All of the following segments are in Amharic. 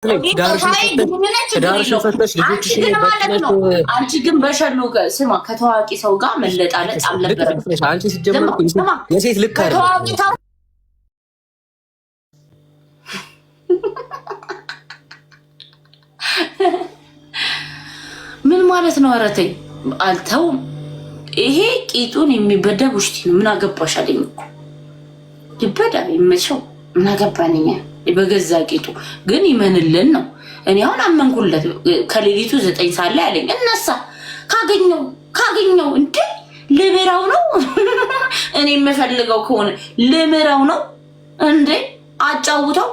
ትዳርሽን ማለት ነው። አንቺ ግን በሸሉ ስማ፣ ከታዋቂ ሰው ጋር መለጣለጥ አልነበረም። አንቺ ሲጀመር የሴት ልክ አይደለም። ምን ማለት ነው? ኧረ ተይ አልተውም። ይሄ ቂጡን የሚበዳ ውሽቲ ነው። ምን አገባሽ አለኝ እኮ ይበዳ ይመቸው። ምን አገባን እኛ በገዛ ቂጡ ግን ይመንልን ነው። እኔ አሁን አመንኩለት። ከሌሊቱ 9 ሰዓት ላይ አለኝ እነሳ ካገኘው ካገኘው እንዴ ልምረው ነው እኔ የምፈልገው ከሆነ ልምረው ነው እንዴ አጫውተው።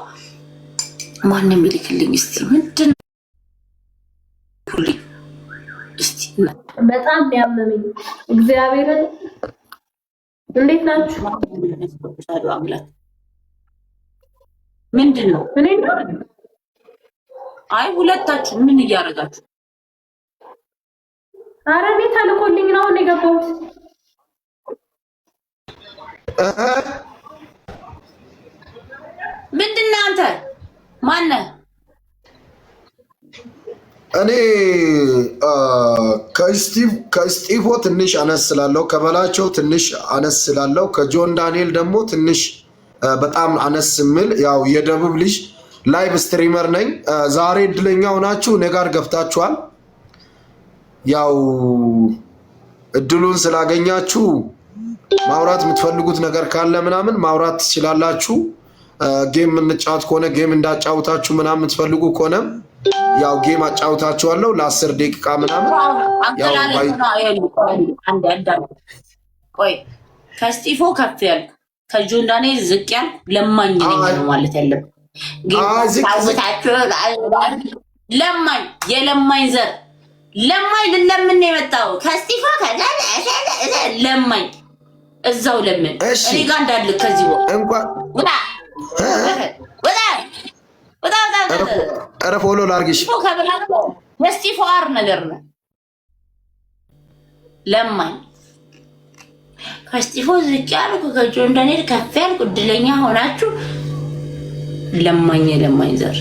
ማንም ይልክልኝ እስቲ ምንድን እስቲ በጣም ያመመኝ እግዚአብሔርን። እንዴት ናችሁ? አምላክ ምንድን ነው? እኔ ነው። አይ ሁለታችሁ ምን እያደረጋችሁ? አረ እኔ ተልኮልኝ ነው አሁን የገባሁት። ምንድን ነህ አንተ? ማነህ? እኔ ከስጢፎ ትንሽ አነስ ስላለው፣ ከበላቸው ትንሽ አነስ ስላለው፣ ከጆን ዳንኤል ደግሞ ትንሽ በጣም አነስ የሚል ያው የደቡብ ልጅ live streamer ነኝ። ዛሬ እድለኛ ሆናችሁ እኔ ጋር ገብታችኋል። ያው እድሉን ስላገኛችሁ ማውራት የምትፈልጉት ነገር ካለ ምናምን ማውራት ትችላላችሁ። Game የምንጫወት ከሆነ game እንዳጫውታችሁ ምናምን የምትፈልጉ ከሆነ ያው game አጫውታችኋለሁ ለ10 ደቂቃ ምናምን። ያው ቆይ፣ ከስጢፎ ከፍ ያልኩ ከጆን ዳንኤል ዝቅ ያልኩ ለማኝ ነኝ ነው ማለት ያለብን። ለማኝ፣ የለማኝ ዘር፣ ለማኝ ልለምን ነው የመጣው። ከስጢፎ ለማኝ እዛው ለምን እኔ ጋር እንዳልክ ከዚህ እንኳን ኧረ follow ላድርግሽ። የስጢፎ አር ነገር ነው ለማኝ። ከስጢፎ ዝቅ ያልኩ ከጆን ዳንኤል ከፍ ያልኩ እድለኛ ሆናችሁ ለማኝ፣ የለማኝ ዘር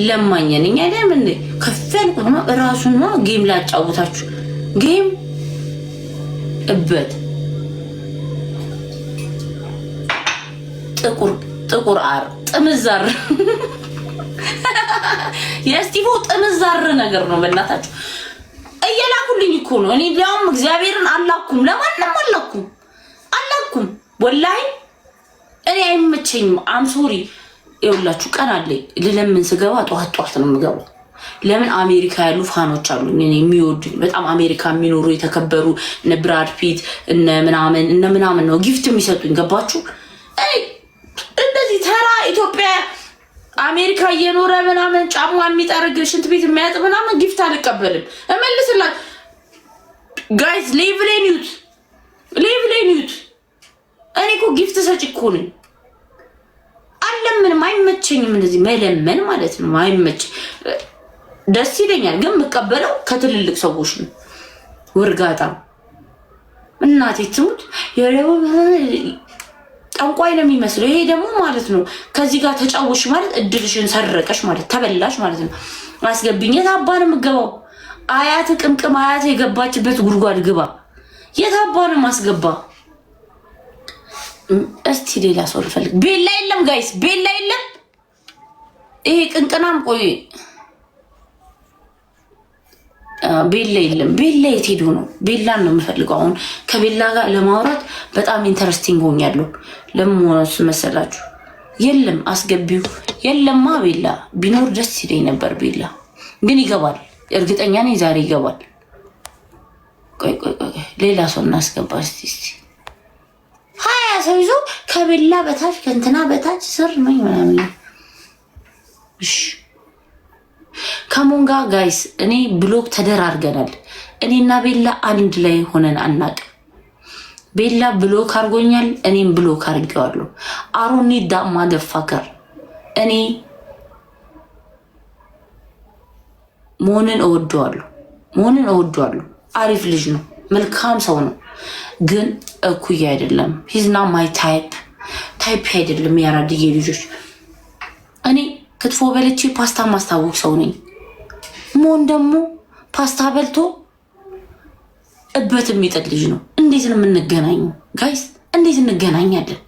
ለማኘን። እኛ ለምን ከፍ ያልኩ ነው እራሱን ነው game ላጫውታችሁ game እበት ጥቁር ጥቁር አር ጥምዛር የስቲፎ ጥምዛር ነገር ነው። በእናታችሁ እየላኩልኝ እኮ ነው። እኔ ሊያውም እግዚአብሔርን አላኩም፣ ለማንም አላኩም፣ አላኩም። ወላሂ እኔ አይመቸኝም። I'm sorry። ይኸውላችሁ ቀን አለኝ ልለምን ስገባ ጠዋት ጠዋት ነው የምገባው። ለምን አሜሪካ ያሉ fan ኦች አሉ የሚወዱኝ በጣም፣ አሜሪካ የሚኖሩ የተከበሩ እነ ብራድ ፒት እነ ምናምን እነ ምናምን ነው gift የሚሰጡኝ። ገባችሁ? እንደዚህ ተራ ኢትዮጵያ አሜሪካ እየኖረ ምናምን ጫማ የሚጠርግ ሽንት ቤት የሚያጥብ ምናምን gift አልቀበልም። እመልስላት። Guys፣ level ኤን እዩት፣ level ኤን እዩት። እኔ እኮ gift ሰጪ እኮ ነኝ። አለምንም አይመቸኝም። እንደዚህ መለመን ማለት ነው አይመች። ደስ ይለኛል፣ ግን የምቀበለው ከትልልቅ ሰዎች ነው። ውርጋጣ እናቴ ትሙት ጠንቋይ ነው የሚመስለው። ይሄ ደግሞ ማለት ነው ከዚህ ጋር ተጫወሽ ማለት እድልሽን ሰረቀሽ ማለት ተበላሽ ማለት ነው። አስገብኝ። የት አባ ነው የምገባው? አያት ቅምቅም አያት የገባችበት ጉድጓድ ግባ። የት አባ ነው ማስገባ? እስቲ ሌላ ሰው ልፈልግ። ቤላ የለም guys፣ ቤላ የለም። ይሄ ቅንቅናም ቆይ ቤላ የለም። ቤላ የት ሄዶ ነው? ቤላን ነው የምፈልገው። አሁን ከቤላ ጋር ለማውራት በጣም interesting ሆኛለሁ። ለምን ሆነ መሰላችሁ? የለም አስገቢው የለማ። ቤላ ቢኖር ደስ ይለኝ ነበር። ቤላ ግን ይገባል፣ እርግጠኛ ነኝ ዛሬ ይገባል። ቆይ ቆይ ቆይ፣ ሌላ ሰው እናስገባ እስቲ። እስቲ 20 ሰው ይዞ ከቤላ በታች ከእንትና በታች ስር ነው ምናምን። እሺ come on guys፣ እኔ block ተደራርገናል። እኔና ቤላ አንድ ላይ ሆነን አናቅም። ቤላ block አድርጎኛል፣ እኔም block አድርጌዋለሁ። I don't need that motherfucker። እኔ መሆንን እወደዋለሁ፣ መሆንን እወደዋለሁ። አሪፍ ልጅ ነው፣ መልካም ሰው ነው። ግን እኩያ አይደለም። He's not my type፣ type አይደለም። ያራድዬ ልጆች እኔ ክትፎ በልቼ ፓስታ ማስታወቅ ሰው ነኝ። ሞን ደግሞ ፓስታ በልቶ እበት የሚጥል ልጅ ነው። እንዴት ነው የምንገናኘው guys? እንዴት እንገናኛለን?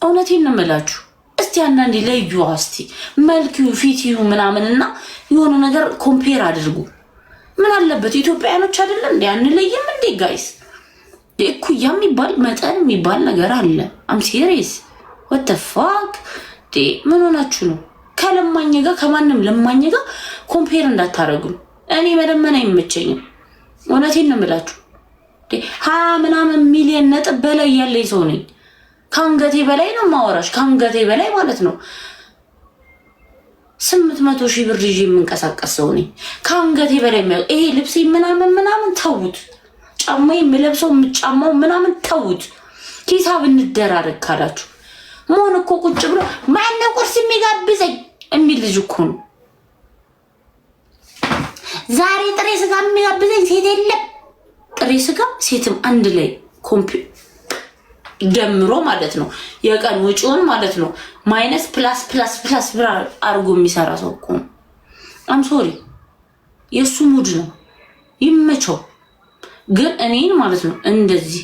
እውነቴን ነው የምላችሁ። እስቲ አንዳንዴ ለዩ፣ እስቲ መልክዩ ፊትዩ ምናምንና የሆነ ነገር compare አድርጉ። ምን አለበት? ኢትዮጵያውያኖች አይደለም እንዴ? አንለይም እንዴ guys? እኩያ የሚባል መጠን የሚባል ነገር አለ። I'm serious, what the fuck፣ ምን ሆናችሁ ነው? ከለማኝ ጋር፣ ከማንም ለማኝ ጋር compare እንዳታደርጉኝ። እኔ መለመን አይመቸኝም። እውነቴን ነው የምላችሁ። 20 ምናምን ሚሊዮን ነጥብ በላይ ያለኝ ሰው ነኝ። ከአንገቴ በላይ ነው ማወራሽ፣ ከአንገቴ በላይ ማለት ነው። 800,000 ብር ይዤ የምንቀሳቀስ ሰው ነኝ። ከአንገቴ በላይ ይሄ ልብሴ ምናምን ምናምን ተዉት። ጫማ የምለብሰው የምጫማው ምናምን ተዉት። ሂሳብ እንደራረግ ካላችሁ መሆን እኮ ቁጭ ብሎ ማነው ቁርስ የሚጋብዘኝ የሚል ልጅ እኮ ነው። ዛሬ ጥሬ ስጋ የሚጋብዘኝ ሴት የለም። ጥሬ ስጋ ሴትም አንድ ላይ ደምሮ ማለት ነው፣ የቀን ወጪውን ማለት ነው፣ minus plus plus plus ብር አድርጎ የሚሰራ ሰው እኮ ነው። I'm sorry፣ የእሱ mood ነው፣ ይመቸው። ግን እኔን ማለት ነው እንደዚህ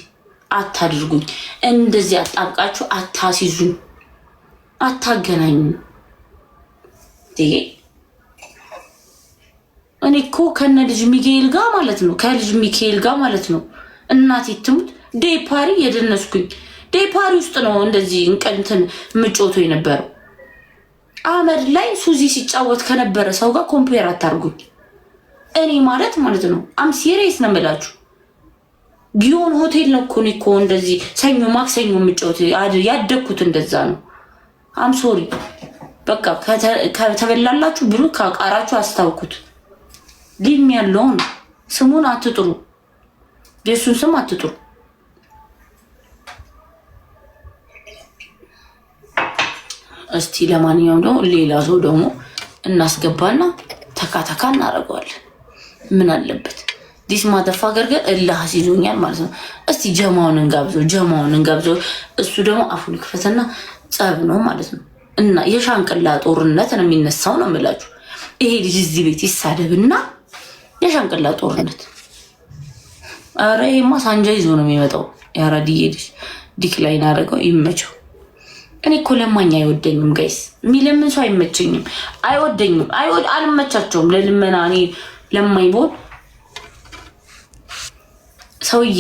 አታድርጉኝ፣ እንደዚህ አጣብቃችሁ አታሲዙኝ፣ አታገናኙኝ። እኔ እኮ ከነ ልጅ ሚካኤል ጋር ማለት ነው፣ ከልጅ ሚካኤል ጋር ማለት ነው፣ እናቴ ትሙት day party የደነስኩኝ day party ውስጥ ነው እንደዚህ እንቀንትን ምጮቶ የነበረው። አመድ ላይ ሱዚ ሲጫወት ከነበረ ሰው ጋር compare አታርጉኝ። እኔ ማለት ነው I'm serious ነው የምላችሁ። ጊዮን ሆቴል ነው እኮ እኔ እኮ እንደዚህ ሰኞ ማክሰኞ የምጫወት ያደግኩት እንደዛ ነው። I'm sorry፣ በቃ ከተበላላችሁ ብሉ፣ ካቃራችሁ አስታውኩት። Leave me alone። ስሙን አትጥሩ፣ የእሱን ስም አትጥሩ። እስቲ ለማንኛውም ደግሞ ሌላ ሰው ደግሞ እናስገባና ተካተካ እናደርገዋለን። ምን አለበት? This motherfucker ግን እልህ አስይዞኛል ማለት ነው። እስቲ ጀማውን እንጋብዘው፣ ጀማውን እንጋብዘው። እሱ ደግሞ አፉን ክፈትና ጸብ ነው ማለት ነው። እና የሻንቅላ ጦርነት ነው የሚነሳው ነው የምላችሁ። ይሄ ልጅ እዚህ ቤት ይሳደብና የሻንቅላ ጦርነት። ኧረ ይሄማ ሳንጃ ይዞ ነው የሚመጣው። የአራድዬ ልጅ decline አደረገው። ይመቸው። እኔ እኮ ለማኝ አይወደኝም guys። የሚለምን ሰው አይመቸኝም፣ አይወደኝም፣ አልመቻቸውም። ለልመና እኔ ለማኝ ብሆን ሰውዬ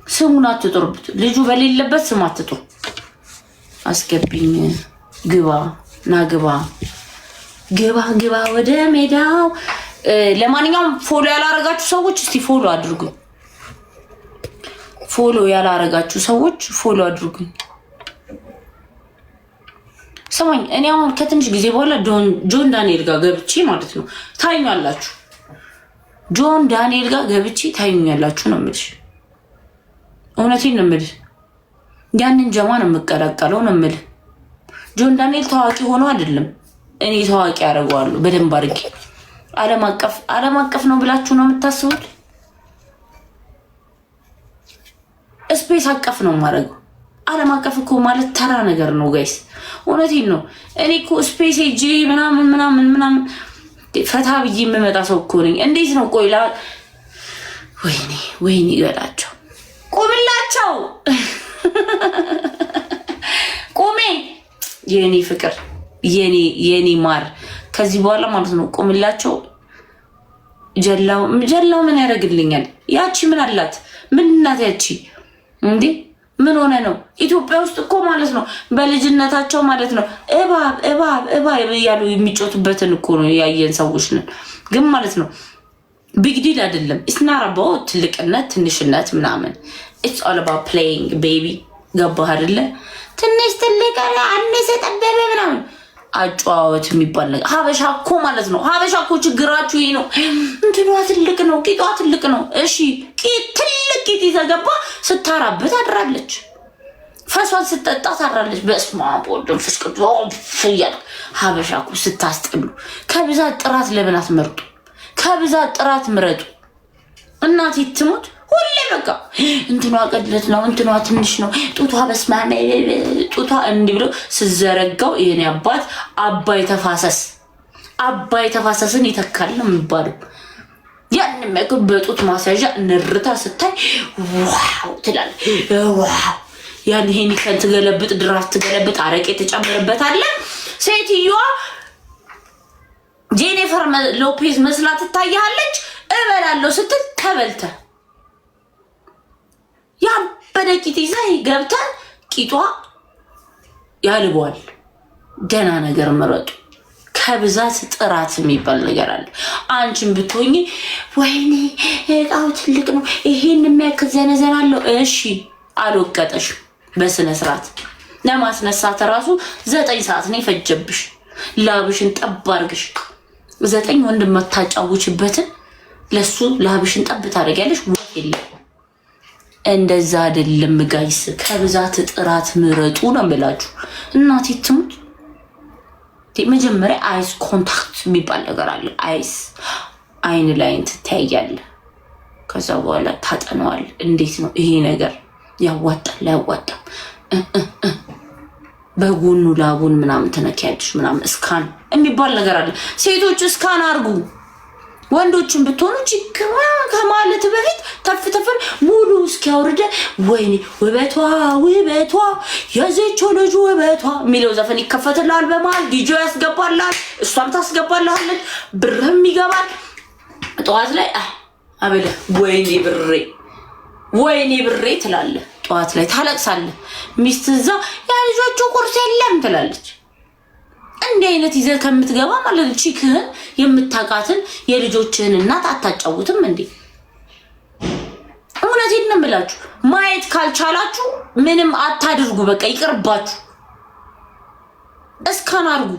ስሙን አትጥሩበት። ልጁ በሌለበት ስም አትጥሩ። አስገብኝ፣ ግባ፣ ና ግባ፣ ግባ፣ ግባ ወደ ሜዳው። ለማንኛውም follow ያላረጋችሁ ሰዎች እስቲ follow አድርጉኝ። Follow ያላረጋችሁ ሰዎች follow አድርጉኝ። ስማኝ፣ እኔ አሁን ከትንሽ ጊዜ በኋላ ጆን ዳንኤል ጋር ገብቼ ማለት ነው ታዩኛላችሁ። ጆን ዳንኤል ጋር ገብቼ ታዩኛላችሁ ነው የምልሽ። እውነቴን ነው የምልሽ። ያንን ጀማ ነው የምቀላቀለው ነው የምልህ። ጆን ዳንኤል ታዋቂ ሆኖ አይደለም፣ እኔ ታዋቂ ያደርገዋለሁ በደንብ አድርጌ። ዓለም አቀፍ፣ ዓለም አቀፍ ነው ብላችሁ ነው የምታስቡት? Space አቀፍ ነው የማደርገው። ዓለም አቀፍ እኮ ማለት ተራ ነገር ነው guys፣ እውነቴን ነው። እኔ እኮ space ሄጄ ምናምን ምናምን ምናምን ፈታ ብዬ የምመጣ ሰው እኮ ነኝ። እንዴት ነው ቆይ፣ ወይኔ ወይኔ ይበላቸው፣ ቁምላቸው፣ ቁሜ የኔ ፍቅር፣ የኔ ማር፣ ከዚህ በኋላ ማለት ነው ቁምላቸው። ጀላው ጀላው ምን ያደርግልኛል? ያቺ ምን አላት? ምን እናት ያቺ እንዴ፣ ምን ሆነ ነው? ኢትዮጵያ ውስጥ እኮ ማለት ነው በልጅነታቸው ማለት ነው እባብ እባብ እባብ እያሉ የሚጮቱበትን እኮ ነው ያየን ሰዎች ነን። ግን ማለት ነው big deal አይደለም። It's not about ትልቅነት ትንሽነት ምናምን፣ it's all about playing, baby። ገባህ አይደለ? ትንሽ ትልቅ አነሰ ጠበበ ምናምን አጨዋወት የሚባል ነገር ሀበሻ እኮ ማለት ነው። ሀበሻ እኮ ችግራችሁ ይሄ ነው። እንትኗ ትልቅ ነው፣ ቂጧ ትልቅ ነው። እሺ ቂጥ ትልቅ ቂጥ ይዘህ ገባ ስታራበት አድራለች። ፈሷን ስትጠጣ ታድራለች። በስመ አብ ወወልድ ወመንፈስ ቅዱስ እያልክ ሀበሻ እኮ ስታስጠሉ። ከብዛት ጥራት ለምን አትመርጡ? ከብዛት ጥራት ምረጡ። እናቴ ትሙት ሁሌ በቃ እንትኗ ቅድለት ነው፣ እንትኗ ትንሽ ነው፣ ጡቷ በስመ አብ ጡቷ እንዲህ ብሎ ስዘረጋው የኔ አባት አባይ ተፋሰስ አባይ ተፋሰስን ይተካል ነው የሚባለው። ያን የሚያክል በጡት ማስያዣ ንርታ ስታይ wow ትላለህ። Wow፣ ያን ሄኒከን ትገለብጥ፣ ድራፍት ትገለብጥ፣ አረቄ ትጨምርበታለህ። ሴትዮዋ ጄኒፈር ሎፔዝ መስላ ትታያለች። እበላለሁ ስትል ተበልተ ያበደ ቂጥ ይዘህ ገብተህ ቂጧ ያልበዋል። ደህና ነገር ምረጡ። ከብዛት ጥራት የሚባል ነገር አለ። አንቺን ብትሆኚ ወይኔ እቃው ትልቅ ነው፣ ይሄን የሚያክል ዘነዘና አለው። እሺ አልወቀጠሽም። በስነ ስርዓት ለማስነሳት ራሱ 9 ሰዓት ነው የፈጀብሽ። ላብሽን ጠብ አድርግሽ ዘጠኝ ወንድ የምታጫውችበትን ለሱ ላብሽን ጠብ ታደርጊያለሽ። ወፍ የለም። እንደዛ አይደለም guys። ከብዛት ጥራት ምረጡ ነው የምላችሁ። እናቴ ትሙት። መጀመሪያ eyes contact የሚባል ነገር አለ። Eyes አይን ላይን ትተያያለህ። ከዛ በኋላ ታጠነዋል። እንዴት ነው ይሄ ነገር ያዋጣል አያዋጣም? በጎኑ ላቡን ምናምን ትነኪያለሽ ምናምን። Scan የሚባል ነገር አለ። ሴቶች scan አርጉ። ወንዶችን ብትሆኑ ችክ ከማለት በፊት ተፍ ተፍን ሙሉ እስኪያወርደ ወይኔ ውበቷ ውበቷ የዚች ልጅ ውበቷ የሚለው ዘፈን ይከፈትልሃል። በመሀል ዲጆ ያስገባልሃል፣ እሷም ታስገባልሃለች፣ ብርህም ይገባል። ጠዋት ላይ አበለ ወይኔ ብሬ ወይኔ ብሬ ትላለህ። ጠዋት ላይ ታለቅሳለህ። ሚስት እዛ የልጆቹ ቁርስ የለም ትላለች። እንዲህ አይነት ይዘህ ከምትገባ ማለት ነው chick ህን የምታውቃትን የልጆችህን እናት አታጫውትም እንዴ? እውነቴን ነው የምላችሁ። ማየት ካልቻላችሁ ምንም አታድርጉ። በቃ ይቅርባችሁ። Scan አድርጉ።